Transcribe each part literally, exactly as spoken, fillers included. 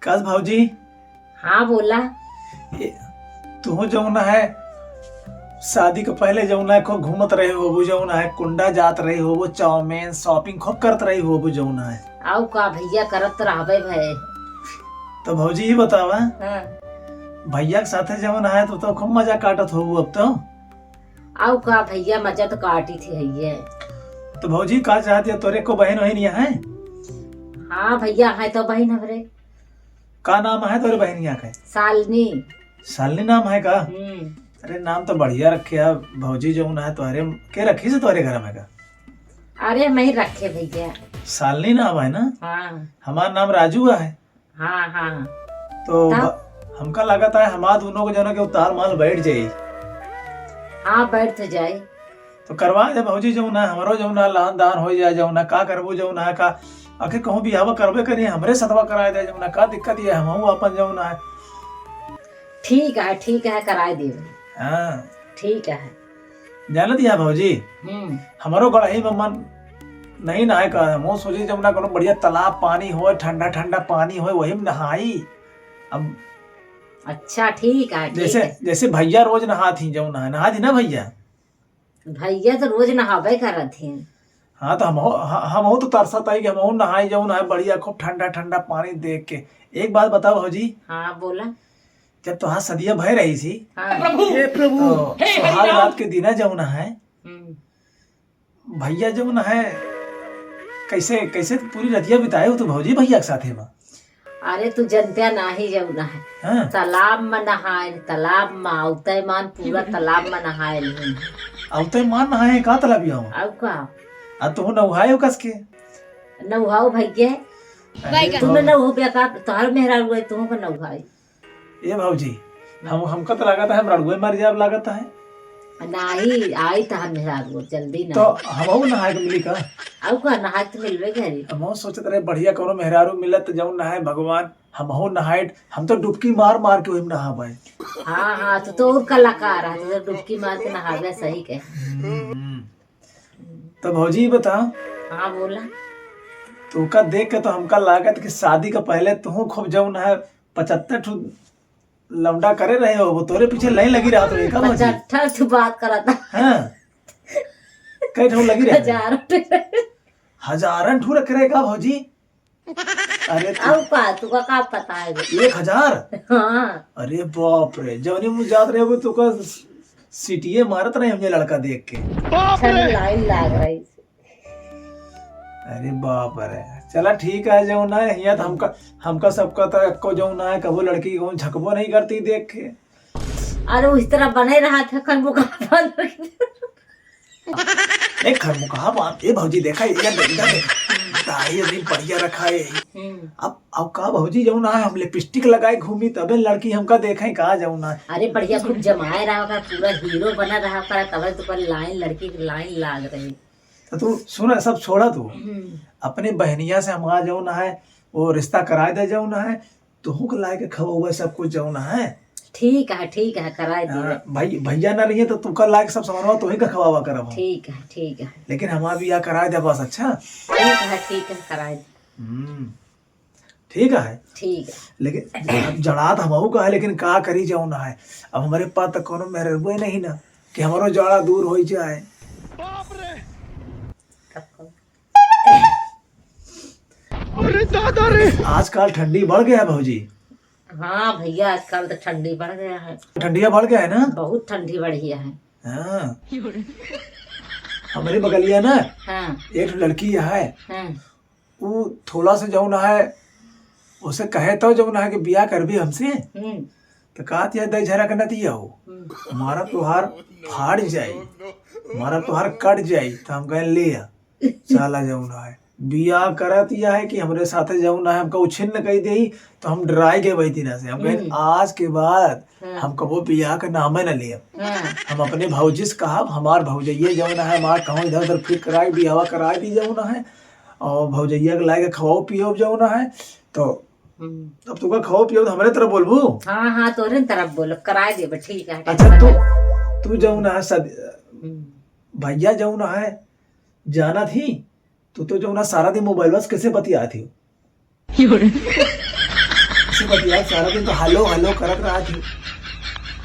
कस भौजी? हाँ, बोला। ए, तुहू जौन है, शादी के पहले जौन है, खूब घूमत रहे होबू, जौन है, कुंडा जात रहे होबू, चाउमीन, shopping खूब करत रहे होबू, जौन है। आउ का भैया, करत रहबे भए। तो भौजी, ई बतावा, हाँ। भैया के साथे जौन है, तो, तो खूब मजा काटत होबू अब तो। आउ का भैया, मजा तो काटी थी है ये। तो भौजी, का चाहत है, तोरे को बहन वहन यहाँ है? हाँ भैया, है तो बहन हमरे। का नाम है तोरे बहनिया के? शालिनी। शालिनी नाम है का? हम्म। अरे, नाम तो बढ़िया रखे है भौजी, जौन है तोहरे, के रखी से तोहरे घर में का? अरे, हम ही रखे भैया। शालिनी नाम है ना? हाँ। हमार नाम राजू है। हाँ, हाँ। तो तब? ब-, हमका लागत है हमार दोनों के जौन है कि ताल माल बैठ जाई। हाँ, बैठ तो जाई। तो करवा दे भौजी, जौन है, हमरो जौन है, लहन दहन होइ जाए, जौन है, का करबू, जौन है, का, आखिर कहूँ बियाहवा करबे करी, हमरे सथवा कराए दे, जौन है, का दिक्कत ये, हमहू अपन जौन है। ठीक है, ठीक है, कराए देबे। हाँ। ठीक है। जानत या भौजी, हम्म। हमरो गड़ही में मन नहीं नहाए का, हमहू सोची जौन है, कोनो बढ़िया तालाब पानी होए, ठंडा ठंडा पानी होए, वही में नहाई। अब अच्छा, ठीक है, ठीक जैसे, है। जैसे भैया रोज नहात ही, जौन है, नहात ही ना भैया? भैया तो रोज नहाबे करत हैं। हाँ, तो हमहू, ह-, हमहू तो तरसत आई कि हमहू नहाई, जौन है बढ़िया, खूब ठंडा ठंडा पानी देख के। एक बात बताओ भौजी। हाँ, बोला। जब तोहार सदिया भय रही थी, हाँ। हे प्रभु, तो हे सुहाग राम। रात के दिना जौन है, हम्म। भैया जौन है, कैसे, कैसे पूरी रतिया बिताए हो तू भौजी भैया के साथे में? अरे, तू जनत्या नाही जौन है। हाँ। तालाब में नहाए, तालाब में, अउतै मान पूरा तालाब में नहाए लेन। अउतै मान नहाए का तालाबिया में? अउ का? आ तू नौहाए हो कस के? नौहाओ भैया। अरे तू तो न नौहो बे का, तोहर मेहरारू है, तू का नौहाए। ए भौजी, हम, हमका तो लागत है हम रड़ुए मर जाब लागत है। नाही, आई तोहर मेहरारू, जल्दी ना। तो हमहू नहाए के मिली का? अउ का, नहाए के मिलबे करी। हमहू सोचत रहे बढ़िया कौनो मेहरारू मिलत जौन नहाए भगवान, हमहू नहाए, हम तो डुबकी मार मार के वही में नहाबे। हाँ, हाँ, तो, तो और कलाकार है, तो डुबकी मार के नहाबे, सही कहे। हम्म। तो भौजी, ई बता। हाँ, बोला। तोका देख के तो हमका लागत कि शादी के पहले तू खूब जौन है पचहत्तर ठो लौंडा करे रहे हो, वो तोरे पीछे लाइन लगी रहत रहे का भौजी? पचहत्तर ठो बात करत। हाँ। कई ठो लगी रहे? हजारों ठो। हजारन ठो रखे रहे का भौजी? अरे तू अउ का, तोका का पता है? एक हजार? हाँ। अरे बाप रे, जौनी मुँह जात रहे वो तोका सीटिये मारत रहे हमने लड़का देख के। बाप रे। लाइन लाग रही। अरे बाप रे, चला ठीक है, जौन है, हियाँ तो हमका, हमका सबका तो एक्को जौन है, कबो लड़की को झकबो नहीं करती देख के। अरे उस तरह बने रहा था, खरमुखा बांध के। ए, खरमुखा बांध, ए भौजी, देखा, इधर देख, इधर देख। दाढ़ी अभी बढ़िया रखा है। हम्म। अब, अब का भौजी, जौन है, हम लिपस्टिक लगाए घूमी, तबे लड़की हमका देखे का, जौन है। अरे बढ़िया, खूब जमाए रहा होगा, पूरा हीरो बना रहा होगा, तबे तो पर लाइन, लड़की की लाइन लाग रही। तो तू सुन, सब छोड़ा तू। हम्म। अपने बहनिया से हमारा जौन है, वो रिश्ता कराए दे जौन है, तोहू के लाए के खवावे सब कुछ जौन है। ठीक है, ठीक है, कराए दे। हाँ, भाई, भैया ना रहिए तो तू का लाए के सब सामानवा तोही का खवावा करब हम। ठीक है, ठीक है। लेकिन हमार बियाह कराए दे बस, अच्छा? ठीक है, ठीक है, कराए दे। हम्म। ठीक है। ठीक है। लेकिन अब जड़ात हमहू का है, लेकिन का करी जौन है, अब हमरे पास तो कोनो मेहररुए नहीं ना कि हमरो जाड़ा दूर होइ जाए। बाप रे। अरे दादा रे। आजकल ठंडी बढ़ गया है भौजी। हाँ भैया, आजकल तो ठंडी बढ़ गया है। ठंडिया बढ़ गया है ना? बहुत ठंडी बढ़ गया है। हाँ। हमरे बगलिया ना, हाँ। एक ठो लड़की है, हाँ। उ थोड़ा सा जौन है, उसे कहे तो जौन है कि बियाह करबी हमसे, हम्म। तो कहत है, "दई झरा के नतिया हो, हम्म। हमारा तोहार फाड़ जाई, हमारा तोहार कट जाई।" तो हम कहे, "ले आ, साला जौन है, बियाह करत यह है कि हमरे साथे जौन है, हमका उछिन्न कई देई।" तो हम डराई गए वही दिना से, हम कहे, हम्म। "आज के बाद हाँ। हम कबो बियाह के नामे न लियब। हाँ। हम अपने भौजी से कहब, हमार भौजैया जौन है, हमार कहूँ इधर उधर फिट कराए, बियाहवा कराए दी जौन है, और भौजैया के लाए के खवाओ पियो जौन है।" तो हम्म। अब तू का खवाओ पियो तो हमरे तरफ बोलबू? हाँ, हाँ, तोरे तरफ बोलब, कराए देबे, ठीक है, अच्छा, tension तू, ना। तू जौन है सद-, हम्म। भैया जौन है, जानत ही, तू तो जौन है सारा दिन मोबाइलवा से कैसे बतियात ही? से बतियात सारा दिन तो hello hello करत रहत ही।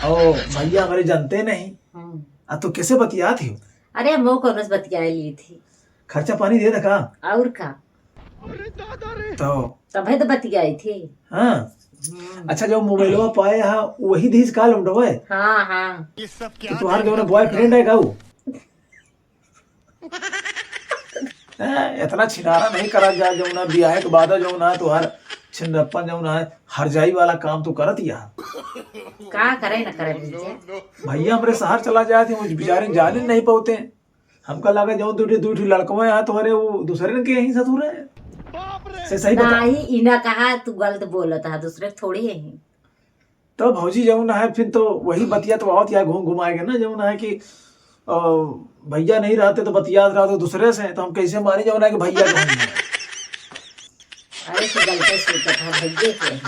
ओ भइया हमरे जनते नहीं। हम्म। आ तू कैसे बतियात ही? अरे हम वो कौनो से बतियाए ली थी। खर्चा पानी दे दे का? और का? तो तभे तो बतियाई थी। हाँ। हम्म। अच्छा, जो मोबाइलवा पाए हा, वही दीस का लौटवे? हाँ, हाँ। तो तुम्हार जो ना boyfriend है का वो? ए, इतना छिनारा नहीं करा जा, जौन है बियाहे के बाद जौन है तुहार छिनरप्पन जौन है हरजाई वाला काम तो करत ही है। का करे न करे भैया? भैया हमरे शहर चला जाए थे, वो बेचारे जाने नहीं पाते। हमका लगा जौन दू ठे, दू ठे लड़कवे हैं तुम्हारे, वो दूसरे के यहीं ससुर है। से सही बता। नहीं, इना कहा तू गलत बोलत है, दूसरे थोड़ी यहीं। तो भौजी जौन है फिर तो वही बतिया तो आवत या घूम घुमाए के ना, जौन है कि, अ, भैया नहीं रहते तो बतियात रहते दूसरे से, तो हम कैसे मानी जौन है कि भैया कौन है? अरे तू गलते सोचत है, भैया के है।